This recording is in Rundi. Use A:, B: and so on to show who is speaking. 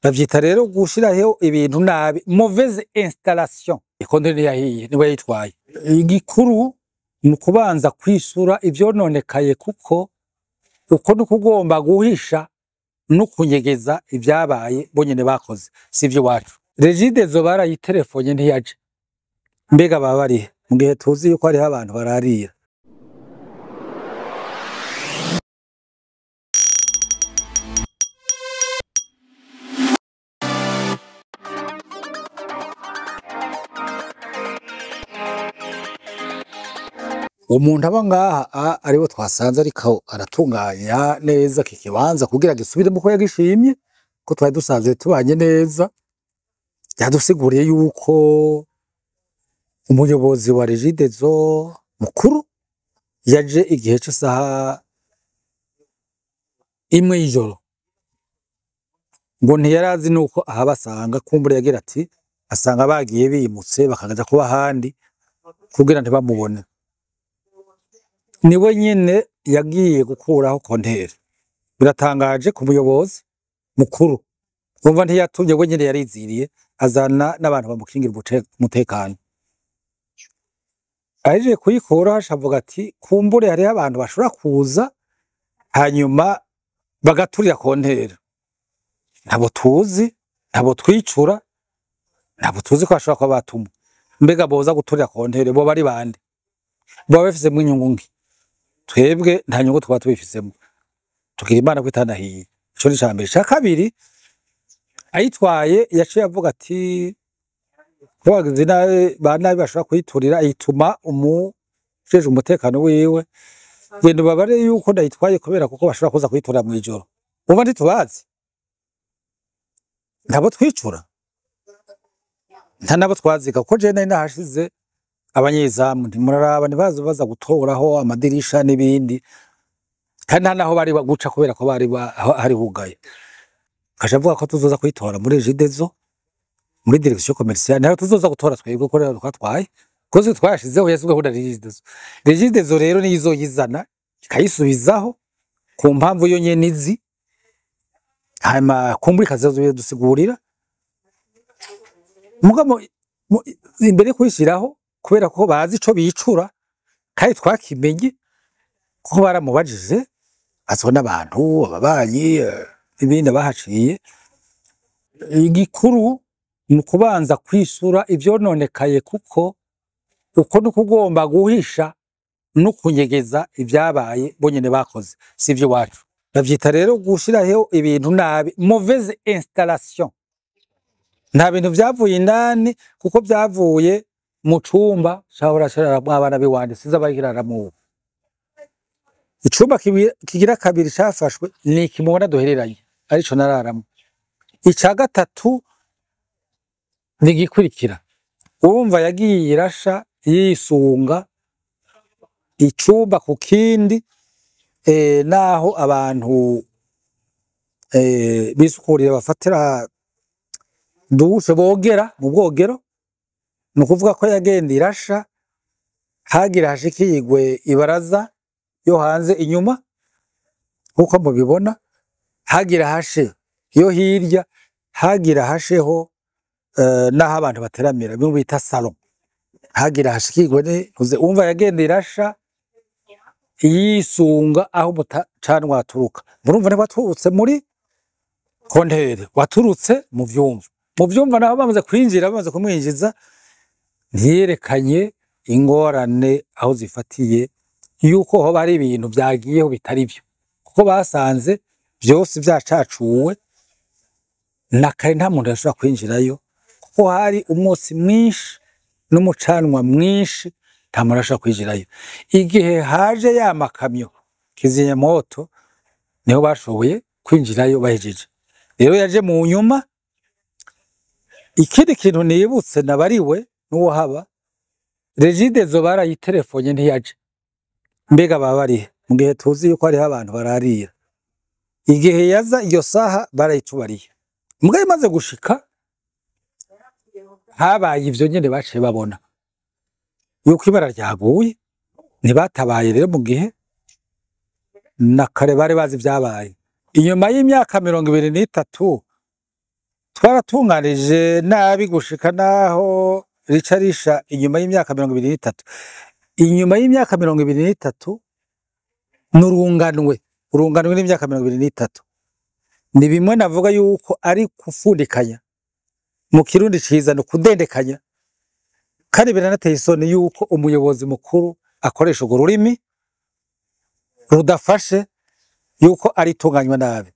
A: Bavyita rero gushiraho ibintu nabi, mauvaise installation. Ikonteri yahiye niwe yitwaye. Igikuru ni ukubanza kwisura ivyononekaye, kuko uko ni ukugomba guhisha no kunyegeza ivyabaye bonyene bakoze, sivyo wacu. Regideso barayitelefonye ntiyaje. Mbega baba barihe mu gihe tuzi yuko hariho abantu bararira? Umuntu aba ngaha ariwe twasanze ariko aratunganya neza iki kibanza kugira gisubiremo uko yagishimye, ko twari dusanzwe tubanye neza. Yadusiguriye yuko umuyobozi wa Regideso mukuru yaje igihe c'isaha 1 y'ijoro, ngo ntiyarazi nuko ahabasanga. Kumbura yagira ati asanga bagiye bimutse bakaja kuba ahandi kugira ntibamubone. Niwe nyene yagiye gukuraho konteri. Biratangaje ku muyobozi mukuru, umva ntiyatumye, we nyene yariziriye azana n'abantu bamukingira umutekano. Ahejeje kuyikuraho aca avuga ati kumbure hariho abantu bashobora kuza hanyuma bagaturira konteri. Ntabo tuzi, ntabo twicura, ntabo tuzi ko bashobora kuba batumwe. Mbega boza guturira konteri boba ari bande? Boba bafisemwo inyungu nki? Twebwe nta nyungu twaba tubifisemo. Tugira Imana ko itanahiye. Ico ni icambere. Ica kabiri, ayitwaye yaciye avuga ati ko abagizi nabi ba nabi bashobora kuyiturira, ayituma umujejwe umutekano wiwe, genda ubabare yuko ndayitwaye kubera kuko bashobora kuza kuyiturira mw'ijoro. Umva ntitubazi, ntabo twicura, nta nabo twaziga, kuko jewe nari nahashize abanyezamu, ntimuraraba ntibaze baza gutoraho amadirisha n'ibindi, kandi nta naho bari guca kubera ko bari hari hugaye. Kaca avuga ko tuzoza kuyitora muri Regideso, muri direction commerciale, naho tuzoza gutora twebwe ko rero twatwaye, kuko twashizeho yasubweho na Regideso. Regideso rero niyo izoyizana ikayisubizaho ku mpamvu yo nyene izi, hanyuma kumbura ikazodusigurira. Mugabo imbere yo kuyishiraho, kubera ko bazi ico bicura kandi twakimenye kuko baramubajije, azwa n'abantu ababanyi n'ibindi bahaciye. Igikuru ni ukubanza kwisura ivyononekaye, kuko uko ni ukugomba guhisha no kunyegeza ivyabaye bonyene bakoze, sivyo wacu. Bavyita rero gushiraho ibintu nabi, mauvaise installation. Nta bintu vyavuye indani, kuko vyavuye mu cumba cahora cararamwo abana biwanje, sinzi abakiraramwo. Icumba kigira kabiri cafashwe ni iki mubona duhereranye, arico nararamwo. Ica gatatu ni igikurikira. Urumva yagiye irasha yisunga icumba ku kindi, naho abantu bisukurira bafatira dushe bogera mu bwogero. Ni ukuvuga ko yagenda irasha hagira hashikirwe ibaraza yo hanze inyuma nkuko mubibona, hagira hashe yo hirya, hagira hasheho naho abantu bateramira bimwe bita salon, hagira hashikirwe ntuze. Umva yagenda irasha yisunga aho umucanwa waturuka. Murumva ntiwaturutse muri konteri, waturutse mu vyumva. Mu vyumva naho bamaze kwinjira, bamaze kumwinjiza, ntiyerekanye ingorane aho zifatiye, yuko hoba hari ibintu vyagiyeho bitari vyo, kuko basanze vyose vyacacuwe na kare nta muntu yashobora kwinjirayo, kuko hari umwotsi mwinshi n'umucanwa mwinshi, nta muntu yashobora kwinjirayo. Igihe haje ya makamyo kizimyamoto niho bashoboye kwinjirayo bahejeje. Rero yaje mu nyuma. Ikindi kintu nibutse nabariwe n'uwo haba, Regideso barayitelefonye ntiyaje. Mbega baba barihe mu gihe tuzi yuko hariho abantu bararira? Igihe yaza iyo saha barayitubariye. Mugabo imaze gushika habaye ivyo nyene, baciye babona yuko ibara ryaguye, ntibatabaye rero mu gihe na kare bari bazi ivyabaye. Inyuma y'imyaka 23 Twaratunganije nabi gushika naho rica risha inyuma y'imyaka 23. Inyuma y'imyaka 23 n'urunganwe, urunganwe n'imyaka 23. Ni bimwe navuga yuko ari kufundikanya, mu Kirundi ciza ni ukudendekanya, kandi biranateye isoni yuko umuyobozi mukuru akoresha urwo rurimi rudafashe yuko ari itunganywa nabi.